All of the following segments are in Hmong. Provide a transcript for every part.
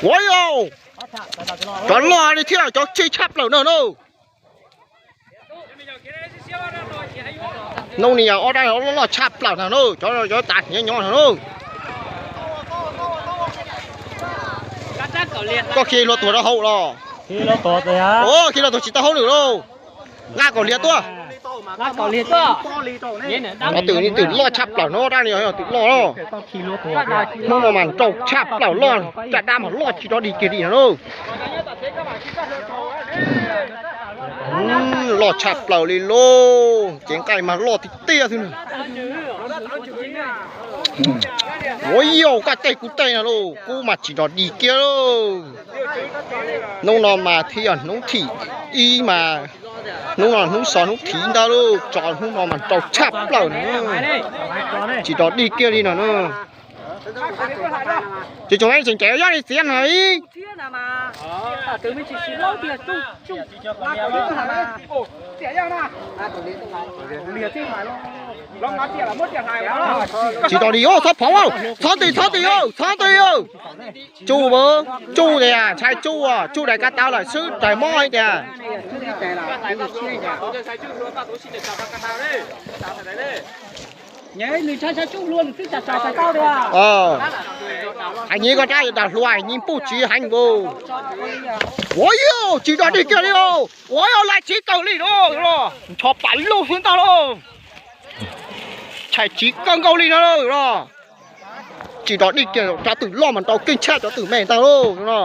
Ua yau, cov loj li thiab cov tseg tshaj plaws no na. Hnub no yog ob dab loj loj tshaj plaws no na, cov cov tas nyob nyob no na. Koj khi luag tuag rau hauv los? Khi luag tuag tsis tau hauj lwm lauj. Nqa kaum liag tuaj. Cov twm, twm loj tshaj plaws no, dab no yog twm loj. Hnub no mas nrau tshaj plaws loj, caj dab mas loj tsis rov dig kiag li no lauj. Loj tshaj plaws li lauj, cev nqaij mas loj tiag tiag xwb na. Ua yau, koj tej kuv tej no lauj, kub mas tsis rov dig kiag lauj. Hnub no mas thiaj yog hnub thib ib mas, hnub no hnub xov hnub thib ntawd lauj, tso hnub no mas nrau tshaj plaws na. Tsis rov dig kiag li no na. Tsis tsoom tseem cem yog li txiav no ib. Tsis rov dig, txhob phoov, txhob tig, txhob tig, txhob tig. Tsuj, tsuj tias ntshai tsuj, tsuj daim kav tau lawm xwb raws mob tias. Nyiv koj rab dag hluas nyiv puj tsiv heev nkaus. Ua yau, tsis rov dig kiag li lauj. Ua yau, lais tsiv kawg li lauj, ncho pas lug xwb ntag lauj. Tshais tsiv kawg nkaus li no lauj. Tsis rov dig kiag, cov twm loj mas nrau keej tshaj cov twm me ntag lauj no.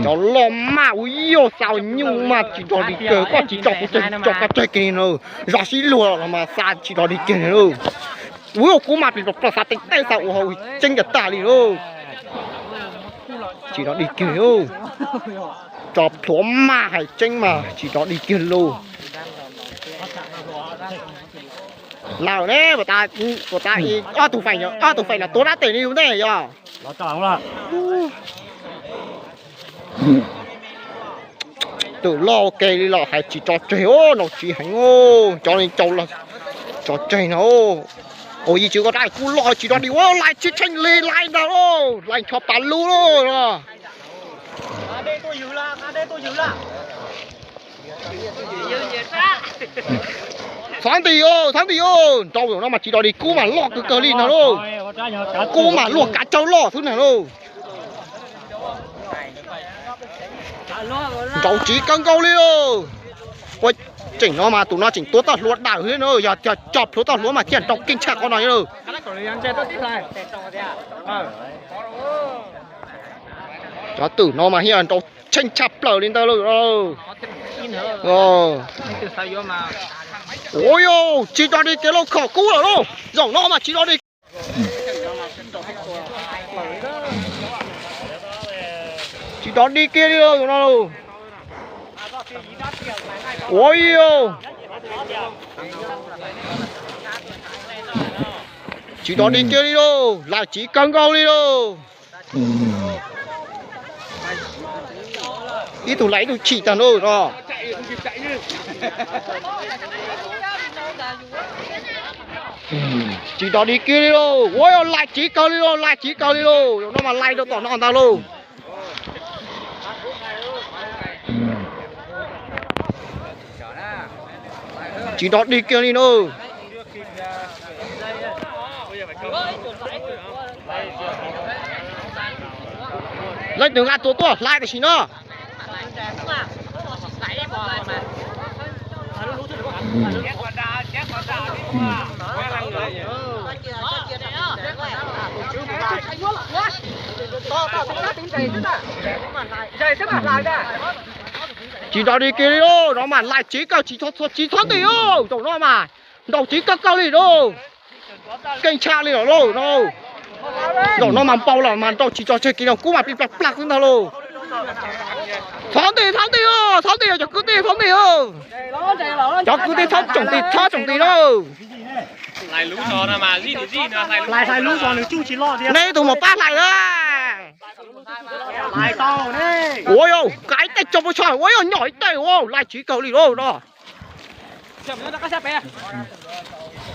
Cov loj maj ua yau, xa nyuj mas tsis rov dig kiag, koj tsis tso kuv tso koj tseg kiag no. Zos sib luag los mas xa tsis rov dig kiag li lauj. Ua yau, kub mas plis plos plos xa tej teb xa ua hauv tseeb tiag tag li lauj. Tsis rov dig kiag li lauj. Tso plhuav maj hais tseeb mas tsis rov dig kiag lauj. Lawm ne, puas tas ob tug feem, ob tug feem los tuav dab tes li ntej yog. Twm loj ua ke li los hais tsis tso tseg, nrau tsiv heev, cov li cau los tso tseg no. Ua yim tswv koj rab kub loj tsis rov dig, ua lais tsis tsheej li lais ntag lauj, lais ncho pas lug lauj. Txhob nti os, txhob nti os, nrau zaum no mas tsis rov dig, kub mas loj kawg kawg li no lauj. Kub mas luaj kav tsawb loj xwb na lauj. Nrau tsiv kawg nkaus li lauj. Ua tseem no mas tus no tseem tuav txoj hlua daws thiab na, yog cog plhuav txoj hlua mas thiaj nrau keej tshaj qhov no lauj. Cov twm no mas thiaj nrau tsheej tshaj plaws li ntawd lauj. Ua yau, tsis rov dig kiag lauj, khom kub lawm lauj, zaum no mas tsis rov dig. Tsis rov dig kiag li lauj, zaum no lauj. Ua yau, tsis rov dig kiag li lauj, lais tsiv kawg nkaus li lauj. Ib tug lais ib tug chim tag lauj no. Tsis rov dig kiag li lauj, ua yau, lais tsiv kawg li lauj, lais tsiv kawg li lauj, zaum no mas lais rau tom no ntag lauj. Tsis rov dig kiag li no. Leej twg nqa tuav tuaj hlais tam sim no. Tsis rov dig kiag li lauj, no mas lais tsiv kawg, tsis txhob nti lauj, zaum no mas nrau tsiv kawg kawg li lauj. Keej tshaj li lawm lauj no. Zaum no mas npau lawm mas nrau tsis tso tseg kiag no, kub mas plig plag plag xwb ntag lauj. Txhob nti, txhob nti os, txhob nti os cov kwv tij, txhob nti os. Cov kwv tij txhob tsoom nti, txhob tsoom nti lauj. Neb tus mus pab hlais na. Ua yau, kav ib teg tso pub tso, ua yau, nyom ib teg, ua lais tsiv kawg li lauj no.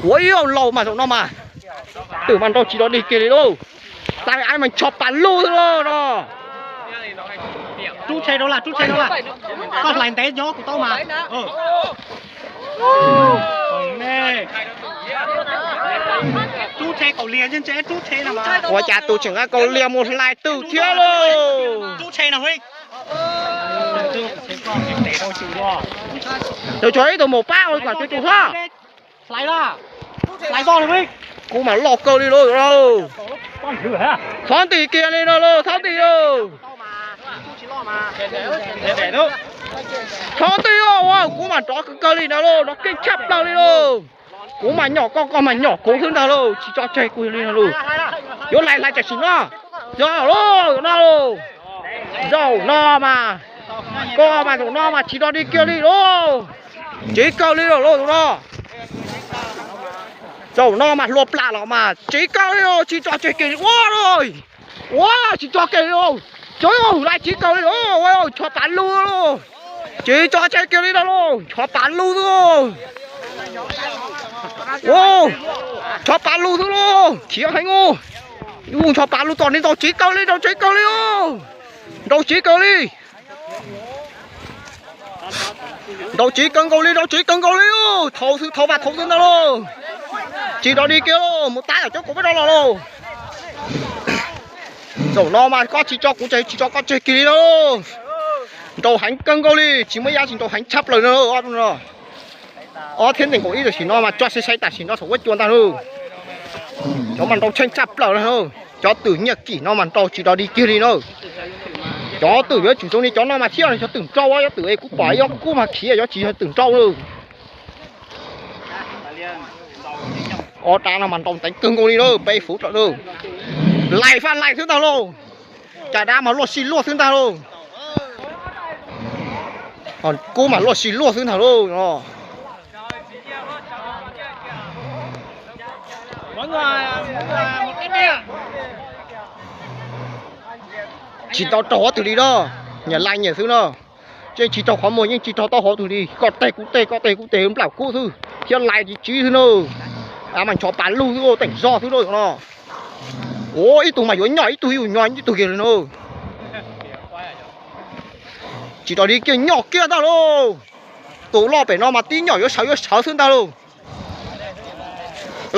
Ua yau, laus mas zaum no mas, twm mas nrau tsis rov dig kiag li lauj. Tais Aiv mas ncho pas lug xwb lauj no. Rub tshe rau lawm, rub tshe rau lawm. Koj hlais ntev nyob kuv tau mas. Rub tshe kaum liag, rub tshe no. Ua cas tus tseem nqa kaum liag mus hlais twm thiab lauj. Tus tshuav ib tug mus pab ua kom tsum tsum hlob. Kuv mas loj kawg li lauj. Txhob nti kiag li no lauj, txhob nti lauj. Txhob nti lauj, kuv mas nrov kawg kawg li no lauj, nrov keej tshaj plaws li lauj. Kuv mas nyom koj, koj mas nyom kuv xwb ntag lauj, tsis tso tseg kuv li no lauj. Yuav hlais hlais tam sim no. Zaum lauj, zaum no lauj. Zaum no mas, koj mas zaum no mas tsis nrov dig kiag li lauj. Tsiv kawg li lauj zaum no. Zaum no mas hlua plam los mas tsiv kawg li lauj, tsis tso tseg kiag li ua lauj. Ua tsis tso kiag li lauj. Cov hlais tsiv kawg li lauj, ua ncho pas lug lauj. Tsis tso tseg kiag li no lauj, ncho pas lug xwb lauj. Ua ncho pas lug xwb lauj, khiav heev ua. Ua ncho pas lug tom ni ntaus tsiv kawg li, ntaus tsiv kawg li lauj. Ntaus tsiv kawg li. Ntaus tsiv kawg nkaus li, ntaus tsiv kawg nkaus li, thaum xwb thaum vaj thaum xwb ntag lauj. Tsis nrov dig kiag lauj, mus tab yam cov kuv peb rov los lauj. Zaum no mas koj tsis tso kuv tseg, tsis tso koj tseg kiag li lauj. Nraus heev kawg nkaus li, tsis muaj ib yam tsis nraus heev tshaj plaws no. Ob thiab nees nkaum ib tam sim no mas tso sai sai tam sim no thaum huab cua ntag lauj. Cov mas nraus tsheej tshaj plaws na. Cov twm nyiaj kim no mas nraus tsis nrov dig kiag li na. Cov twm yuav tsum zoo li cov no mas thiaj cov twm nraus, cov twm es kuv pom ib ob kub mas khiav, cov tsis yog twm nraus na. Ob rab no mas nraus ntev kawg nkaus li na, peb fuv lawm na. Laim faj laim xwb ntag lauj. Caj dab mas luaj si luaj xwb ntag lauj. Kub mas luaj si luaj xwb ntag lauj. Tsis tau raug qhov twg li na, nyias laij nyias xwb na. Yeej tsis raug qhov muag, yeej tsis raug taub hau twg li, koj teg kuv teg, koj teg kuv teg, nplawm kub xwb, thiab laij tsiv tsiv xwb na. Mas ncho pas lug xwb, teem zog xwb na no. Ua ib tug mas yuav nyom ib tug, yuav nyom ib tug kiag li na. Tsis nrov dig kiag, nyom kiag ntag lauj. Tus loj pem no mas tib nyom yuav sawv yuav sawv xwb ntag lauj.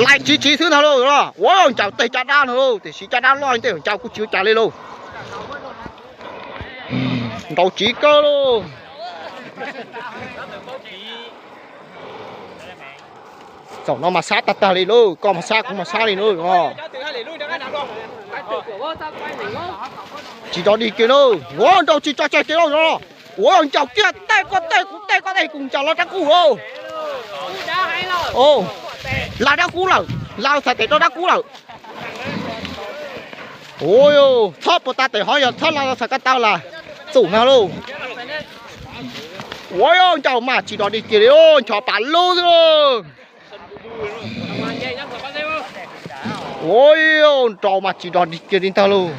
Laij tsiv tsiv xwb ntag lauj. Ua ncaus teg caj dab no lauj, tiam sis caj dab loj ntej ncaus kuj tsis ua cas li lauj. Nraus tsiv kawg lauj. Zaum no mas sab tag tag li lauj, koj mas sab kuv mas sab li lauj. Tsis nrov dig kiag lauj, ua nraus tsis tso tseg kiag lauj no. Ua ncaus kiag, tej koj tej kuv tej koj tej kuv ncaus los rab kub lauj. Los rab kub lawm, los txhais tes rau rab kub lawm. Ua txhob puas tas tes hov yog txhob los txhais ko taw las, txum ntag lauj. Ua ncaus mas tsis nrov dig kiag li, ncho pas lug xwb lauj. Ua nraus mas tsis nrov dig kiag li ntag lauj.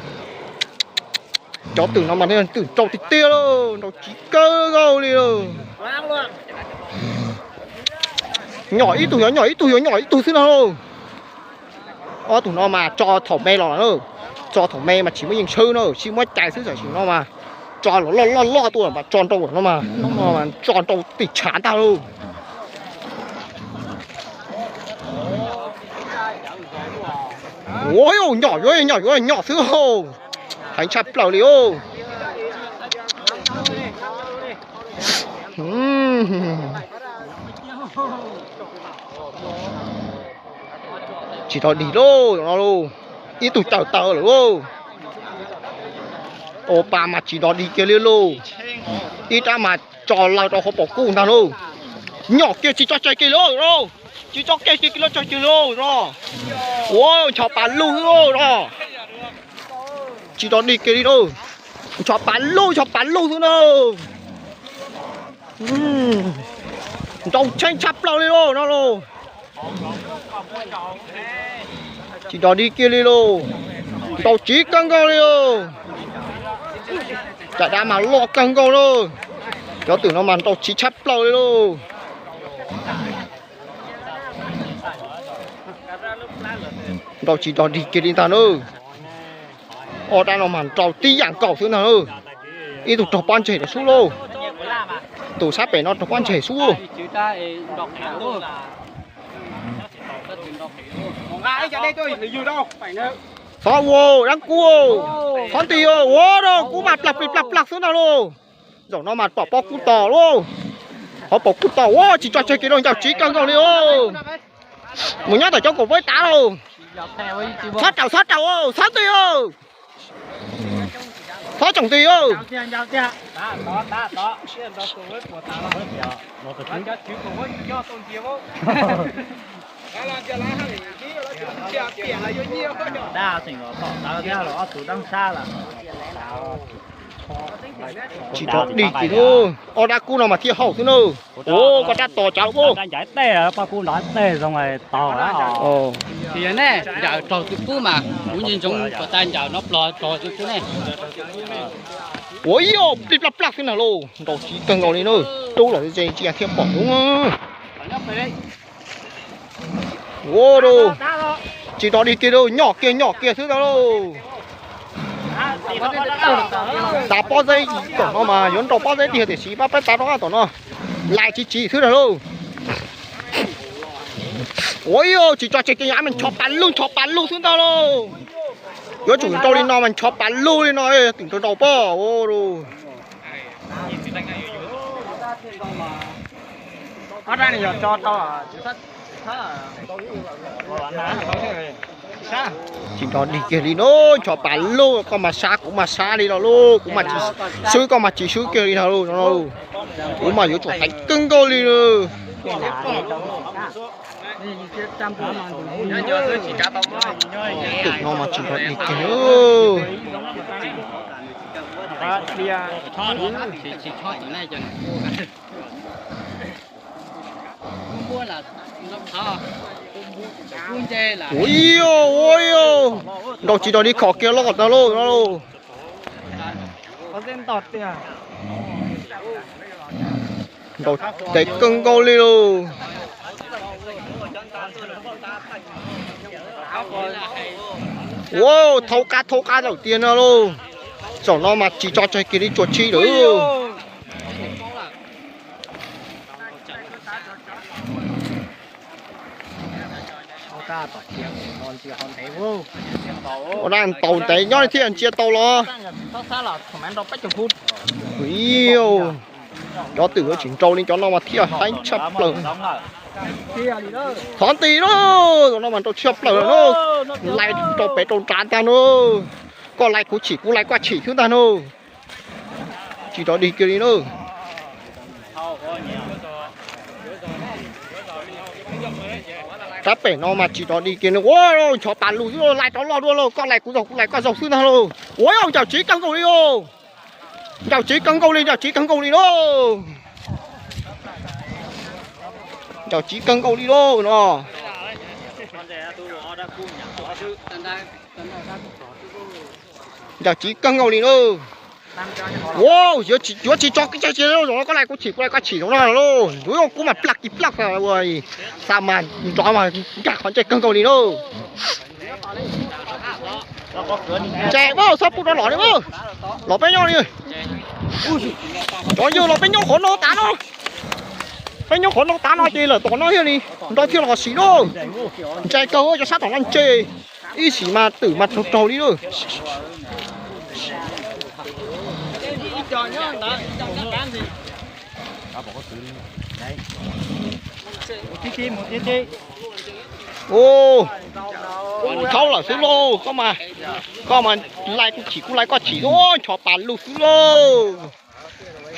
Cov twm no mas twm nraus tiag tiag lauj, nraus tsiv kawg nkaus li lauj. Nyom ib tug yuav nyom ib tug yuav nyom ib tug xwb no lauj. Ob tug no mas tso thaum me los na, tso thaum me mas tsis muaj yeej sawb na, tsis muab cais xwb, tam sim no mas tso los loj loj loj tuaj mas tso nraus no mas, no mas tso nraus tim tshav ntag lauj. Ua nyom yuav nyom yuav nyom xwb, heev tshaj plaws li. Tsis nrov dig lauj no lauj, ib tug tawm tawm lawm lauj. Ua pa mas tsis nrov dig kiag li lauj. Ib rab mas tso lawm rau hauv paus kub ntag lauj. Nyom kiag tsis tso tseg kiag li lauj, tsis tso kiag kiag li tso kiag lauj no. Ua ncho pas lug xwb lauj no. Tsis nrov dig kiag li lauj. Ncho pas lug, ncho pas lug xwb na. Nraus tsheej tshaj plaws li lauj no lauj. Tsis nrov dig kiag li lauj. Nraus tsiv kawg nkaus li lauj. Caj dab mas loj kawg nkaus lauj. Cov twm no mas nraus tsiv tshaj plaws li lauj. Nraus tsis nrov dig kiag li ntag na. Ob rab no mas nrau tib yam nkaus xwb ntag lauj. Ib tug raug pob ntseg lawm xwb lauj. Tus sab pem no raug pob ntseg xwb. Txhob ua dab kub, txhob nti ua rau kub mas plag plig plag plag xwb ntag lauj. Zaum no mas pom pob kub tos lauj. Qhov pom kub tos ua tsis tso tseg kiag lauj, ncau tsiv kawg nkaus li lauj. Mus nyob tom cov kaum peb tav lauj. Txhob raus, txhob raus, txhob nti. Txhob tsoom nti. Tsis rov dig kiag lauj, ob rab kub no mas thiaj haum xwb na. Ua koj rab tos tsav lauj. Ua ib ob plig plaj plaj xwb ntag lauj, nrau tsiv kawg nkaus li na. Rub los tsis thiaj pom ub. Ua rau, tsis rov dig kiag lauj, nyom kiag nyom kiag xwb ntag lauj. Tav pob zeb, tom no mas yuav nrau pob zeb tiag tiam sis pab peb tav rau tom no, lais tsiv tsiv xwb ntag lauj. Ua ib tsis tso tseg kiag, nchos pas lug nchos pas lug xwb ntag lauj. Yuav tsum nrau li no mas nchos pas lug li no twm nrau nrau pob. Tsis nrov dig kiag li no, nchos pas lug, koj mas sab kuv mas sab li no lauj, kuv mas tsis swb koj mas tsis swb kiag li no lauj. Kuv mas yuav tsum heev kawg nkaus li lauj. Twm no mas tsis nrov dig kiag. Ua ib, ua ib, nrau tsis nrov dig khom kiag loj ntag lauj. Nrau ntev kawg nkaus li lauj. Ua, thau qab thau qab lawm tiag no lauj. Zaum no mas tsis tso tseg kiag li tsuas tshib lawm. Ua dab ntaus ntev nyob thiaj ntsia tau los. Cov twm yuav tsis nrau li cov no mas thiaj heev tshaj plaws. Thov nti lauj, cov no mas nrau tshaj plaws lauj. Lais rau pem rau nrad ntag no. Koj lais kuv chim kuv lais koj chim xwb ntag no. Tsis rov dig kiag li na. Rab pem no mas tsis rov dig kiag li. Ua, nchos pas lug xwb, lais rov loj dua lauj, koj lais kuv zaug kuv lais koj zaug xwb ntag lauj. Ua, ncaws tsiv kawg nkaus li lauj. Ncaws tsiv kawg nkaus li, ncaws tsiv kawg nkaus li lauj. Ncaws tsiv kawg nkaus li lauj no. Ncaws tsiv kawg nkaus li lauj. Ua, yuav tsis tso kiag, zaum no koj lais kuv chim kuv lais koj chim zaum no lauj. Yuav kub mas plaj kis plaj ua, xa mas nrov mas nkag qhov ntsej kawg nkaus li lauj. Ntshe mas txhob pub rov los li mas. Los peb nyob li. Cov yawg los peb nyob qhov no tas no. Peb nyob qhov no tas no ces lawm tom no thiaj li nrau thiaj los sim lauj. Ntshe kawg cov sab tom no ntshe ib sim mas twm mas raug raug li lauj. Ua, thaub lawm xwb lauj, koj mas, koj mas lais kuv chim kuv lais koj chim, nchos pas lug xwb lauj.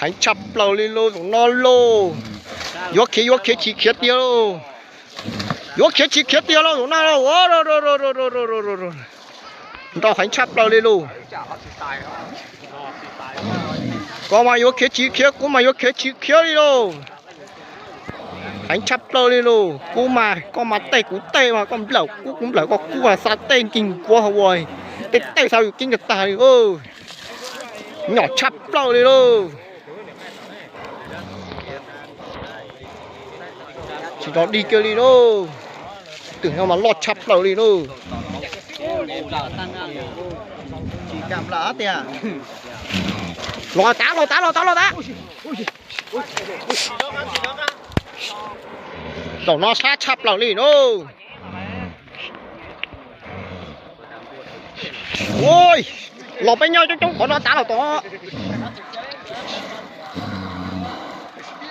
Heev tshaj plaws li lauj zaum no lauj. Yuav khiav yuav khiav tsis khiav tiag lauj. Yuav khiav tsis khiav tiag lauj zaum no lauj. Nrau heev tshaj plaws li lauj. Koj mas yuav khiav tsis khiav, kuv mas yuav khiav tsis khiav li lauj. Heev tshaj plaws li lauj, kuv mas koj mas tej kuv tej mas koj nplawm kuv, kuv nplawm koj, kuv mas xa tej nkeeg nkuav ua, tej tej xa yus keeb tag tag li. Nyom tshaj plaws li lauj. Tsis rov dig kiag li lauj. Twm no mas loj tshaj plaws li lauj. Los tas, los tas, los tas, los tas. Zaum no sab tshaj plaws li no. Ui, los peb nyob coob coob qhov no tas los tod.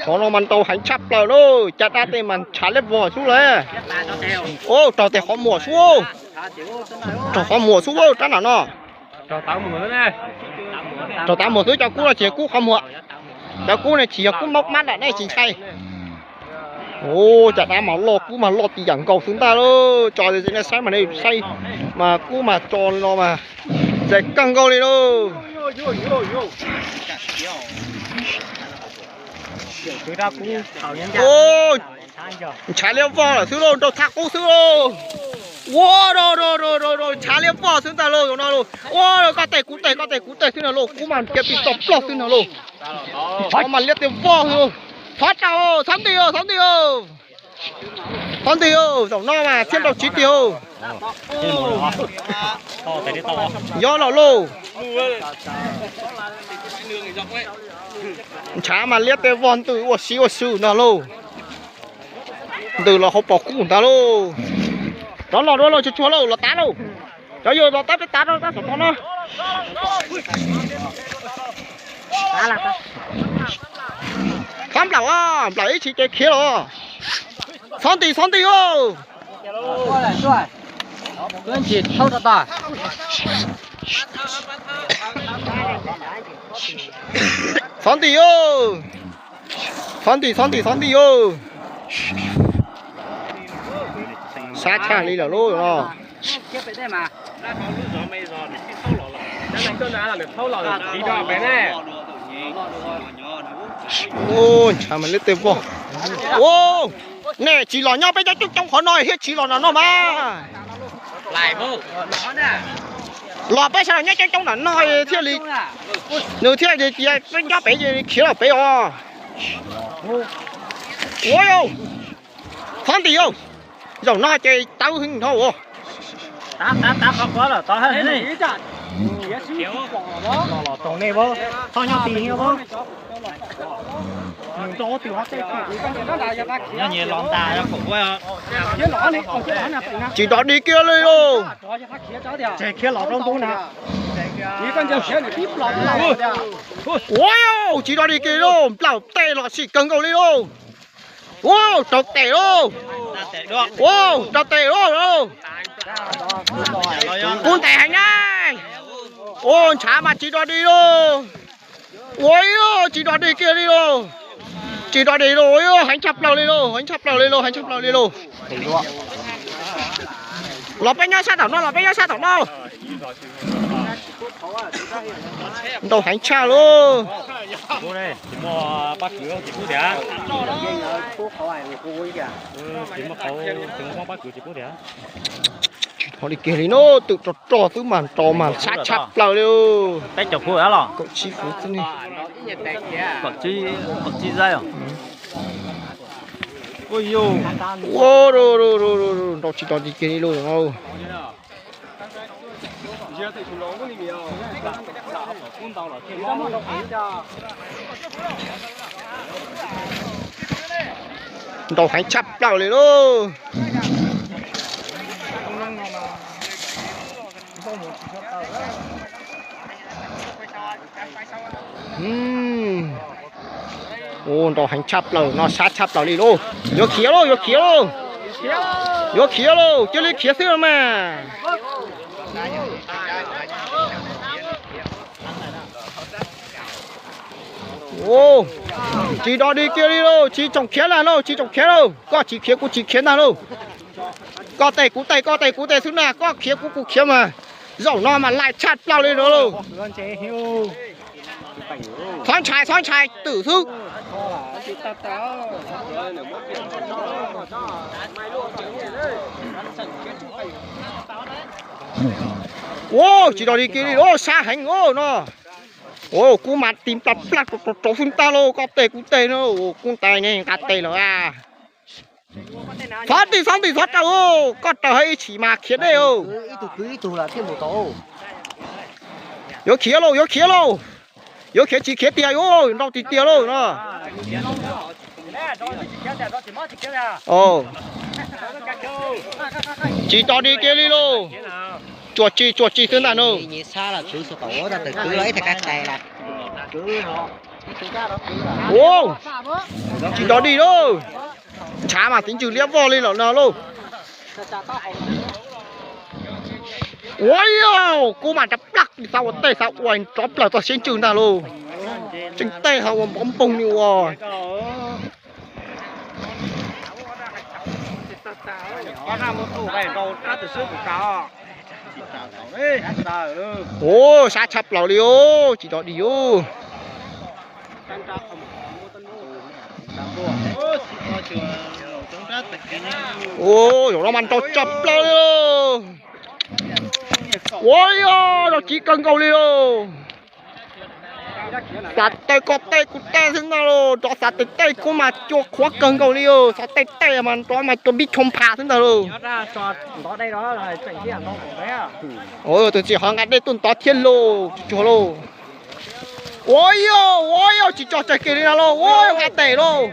Qhov no mas ntaus heev tshaj plaws na, caj dab tej mas ntshav liab vog xwb lawm. Raug tes qhov muag xwb, raug qhov muag xwb rab nram no. Raug tav muag xwb, cov kub no tsis yog kub qhov muag, cov kub no tsis yog kub mab nram nej tsis ntshai. Caj dab mas loj, kub mas loj tib yam nkaus xwb ntag lauj. Tso nej saib mas nej saib mas kub mas tso no mas ntxim kawg nkaus li lauj. Ntshav liab vog lawm xwb lauj, nraug thaj qub xwb lauj. Ua, ntshav liab vog xwb ntag lauj no lauj. Ua, koj tes kuv tes, koj tes kuv tes xwb no lauj, kub mas kiag pis tog plog xwb no lauj. Qhov mas liab tiag vog xwb. Txhob tsaug, txhob nti, txhob nti, txhob nti, zaum no mas thiaj nrau tsiv tiag. Yog los lauj. Ntshav mas liab tiag vog, ntws ua si ua si no lauj. Ntws los hauv paus kub ntag lauj. Rov los dua lauj, tsuag tsuag lauj, los tas lauj. Cov yawg los tas peb tas rau tab tom no. Txhob nplawm, nplawm ib tsis ces khiav los. Txhob nti, txhob nti. Txhob nti, txhob nti, txhob nti, txhob nti. Sab tshaj li lawm lauj no. Ntshav mas liab tiag vog. Nej tsis los nyob peb coob coob qhov no thiab, tsis los nram no mas. Los peb sawv daws nyob coob coob nram no thiaj li, nws thiaj li cia peb nyob pem ces khiav los pem os. Ua, txhob nti, zaum no ces tawv heev no. Tsis dog dig kiag li lauj. Ua, tsis dog dig kiag li lauj, nplawm tes los sim kawg nkaus li lauj. Ua, rau tes lauj. Ua, rau tes lauj. Kub ntais heev na. Ua, ntshav mas tsis dog dig lauj. Ua, tsis dog dig kiag li lauj. Tsis dog dig lauj, heev tshaj plaws li lauj, heev tshaj plaws li lauj, heev tshaj plaws li lauj. Los peb nyob sab tom no, los peb nyob sab tom no. Ntaus heev tshaj lauj. Tsis muaj pab kwv ces pub thiab. Tsis muaj qhov, tsis muaj pab kwv ces pub thiab. Tsis dog dig kiag li no, twm rog rog xwb mas nrau mas sab tshaj plaws li. Peb caug fuv los? Kaum tsib fuv xwb ne. Kaum tsib zaib os. Ua, nrau tsis dog dig kiag li lauj no. Ntaus heev tshaj plaws li lauj. Ua, ntaus heev tshaj plaws no, sab tshaj plaws li lauj. Yuav khiav lauj, yuav khiav lauj. Yuav khiav lauj, cia li khiav xwb mas. Tsis dog dig kiag li lauj, tsis tsoom khiav ntag lauj, tsis tsoom khiav lauj. Koj tsis khiav kuv tsis khiav ntag lauj. Koj tes kuv tes, koj tes kuv tes xwb na, koj khiav kuv kuv khiav mas. Zaum no mas laim tshaj plaws li no lauj. Txhob ntshai, txhob ntshai, twm xwb. Ua, tsis dog dig kiag li, sab heev no. Ua, kub mas ti plab plab rau rau xwb ntag lauj, koj tes kuv tes no, kub ntais ne nqa tes lawm a. Txhob ntim, txhob ntim, txhob raws, koj raws hais ib chim mas khiav dej. Yuav khiav lauj, yuav khiav lauj. Yuav khiav tsis khiav tiag, yuav nrau tiag tiag lauj no. Tsis tos dig kiag li lauj. Tsuas tsi, tsuas tsi xwb ntag no. Tsis tos dig lauj. Ntshav mas txiv ntsws liab vog li lawm no lauj. Ua yau, kub mas rov plab li, xav ua tej xav ua rov plaws txoj siab ntsws ntag lauj. Tseeb tej xav ua npov npoog li ua. Ua sab tshaj plaws li os, tsis tos dig os. Ua zaum no mas nrau tshaj plaws li. Ua yau, nrau tsiv kawg nkaus li lauj. Xav tej koj tej kuv tej xwb ntag lauj, nrov xav tej tej kub mas cua qhuav kawg nkaus li os, xav tej tej mas nrov mas cua npib choo npha xwb ntag lauj. Tus txiv hov nqa dej tuaj ntov thiab lauj, tsis tsuag lauj. Ua yau, ua yau, tsis tso tseg kiag li no lauj, ua yau nqa tes lauj.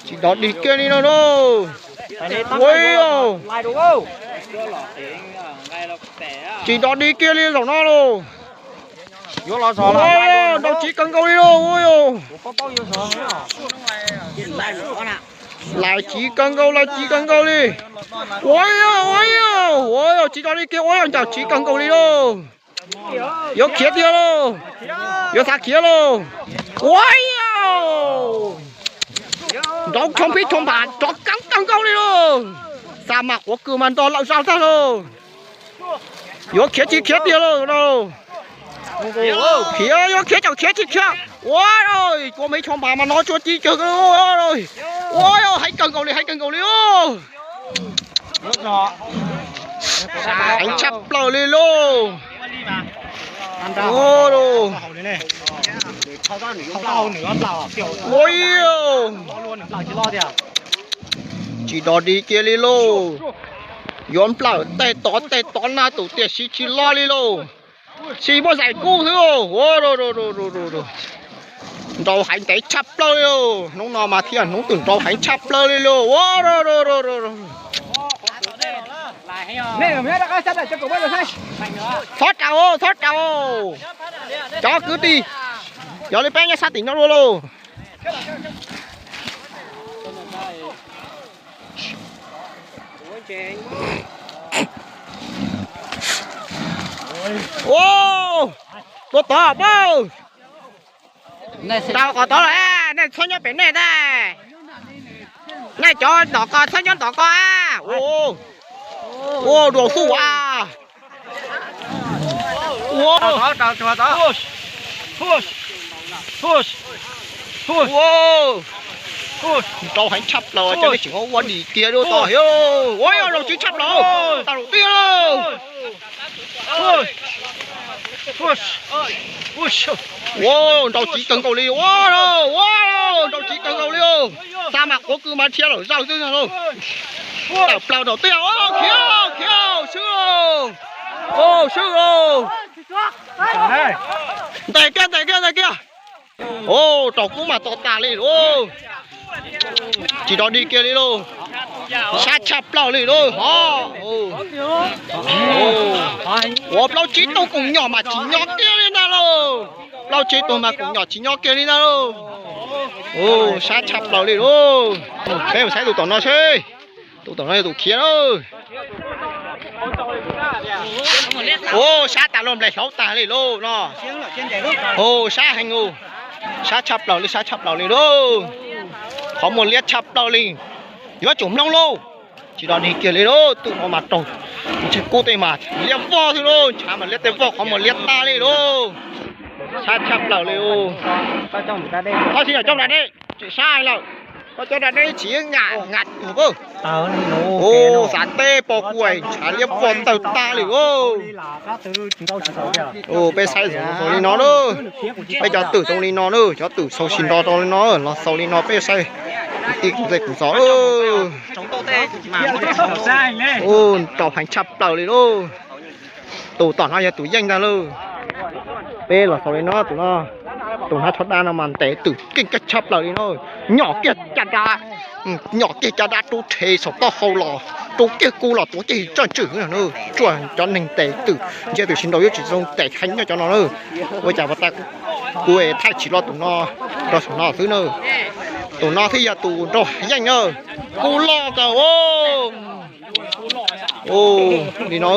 Tsis tos dig kiag li no lauj. Ua yau, tsis tos dig kiag li zaum no lauj. Ua yau, nrau tsiv kawg nkaus li lauj, ua yau. Lais tsiv kawg nkaus, lais tsiv kawg nkaus li. Ua yau, ua yau, ua yau, tsis tos dig kiag, ua yau, ncaum tsiv kawg nkaus li lauj. Yuav khiav tiag lauj, yuav xav khiav lauj. Ua yau, nrau choo phib choo npha rov keeb kawg nkaus li lauj. Xa mas quav kws mas nto lawm zaj tag lauj. Yuav khiav tsis khiav tiag lauj. Khiav, yuav khiav tseem khiav tsis khiav. Ua, cua me choo npha mas no tsuas ci cawg. Ua, heev kawg nkaus li, heev kawg nkaus li. Heev tshaj plaws li lauj. Ua, tsis tos dig kiag li lauj. Yuav nplawm tej tod tej tod na tus tiam sis tsis los li lauj. Tsis muaj zais kub xwb. Nrau heev ntev tshaj plaws li lauj. Hnub no mas thiaj hnub twg nrau heev tshaj plaws li lauj. Txhob raws, txhob raws. Cov kwv tij, yog li peb nyob sab tim no dua lauj. Ua, dua tod pab. Rau qhov tod lawm, nej txhob nyob pem nej ntag. Nej cov ntom ko txhob nyob ntom ko. Ua, dua xuj a. Nrau heev tshaj plaws, cov nej tseem ua dim kiag dua tod. Ua, nrau tsiv tshaj plaws, tas lawm tiag lauj. Ua, nrau tsiv kawg nkaus li, ua, ua, nrau tsiv kawg nkaus li. Xa mas quav kws mas dhia lawm zaws xwb lauj. Tawm plaws nraum tiaj, khiav, khiav, swb lauj. Swb lauj. Ntes kiag, ntes kiag, ntes kiag. Raus kub mas to tas li lauj. Tsis rov dig kiag li lauj. Sab tshaj plaws li lauj hov. Ua plaub tsib tug koom nyom mas tsis nyob kiag li ntag lauj. Plaub tsib tug mas koom nyom tsis nyob kiag li ntag lauj. Sab tshaj plaws li lauj. Peb mus saib tus tom no seb. Tus tom no yog tus khiav lauj. Ua, sab tas lauj, nplaim hlauv tag li lauj no. Ua, sab heev, sab tshaj plaws li, sab tshaj plaws li lauj. Qhov muag liab tshaj plaws li. Yuav tsum mloog lauj. Tsis rov dig kiag li lauj, twb no mas raug ntsej kub tej mas liab vog xwb lauj, ntshav mas liab tej vog, qhov muag liab tag li lauj. Sab tshaj plaws li. Tab sis yog coj nram dej tseem sab heev lawm. Koj cov dab neb tsis yeej nyam nyam tus pab. Ub, xav teb pom kuj ntshav liab vog tawg tag li os. Peb saib xaus li no na. Peb cov twm xaus li no na, cov twm xaus sib nrau rau li no los xaus li no peb saib. Ib kuv txej kuv xaus. Ub, rau heev tshaj plaws li lauj. Tus tom no yog tus yeej ntag lauj. Peb los xaus li no, tus no, tus hnav tsho dab no mas ntes twm keej kawg tshaj plaws li no. Nyom kiag caj dab, nyom kiag caj dab rub rhe saum taub hau los, rub kiag kub los tuav kiag tsaj ntswg. Tsuas cov neeg ntes twm ntsia twm sib nrau yuav tsis zoo ntes heev nyob cov no na. Ua cas pas tas kuv thaij tsis los tus no rau saum no xwb na. Tus no thiaj yog tus nraug yeej na. Kub loj kawg. Li no.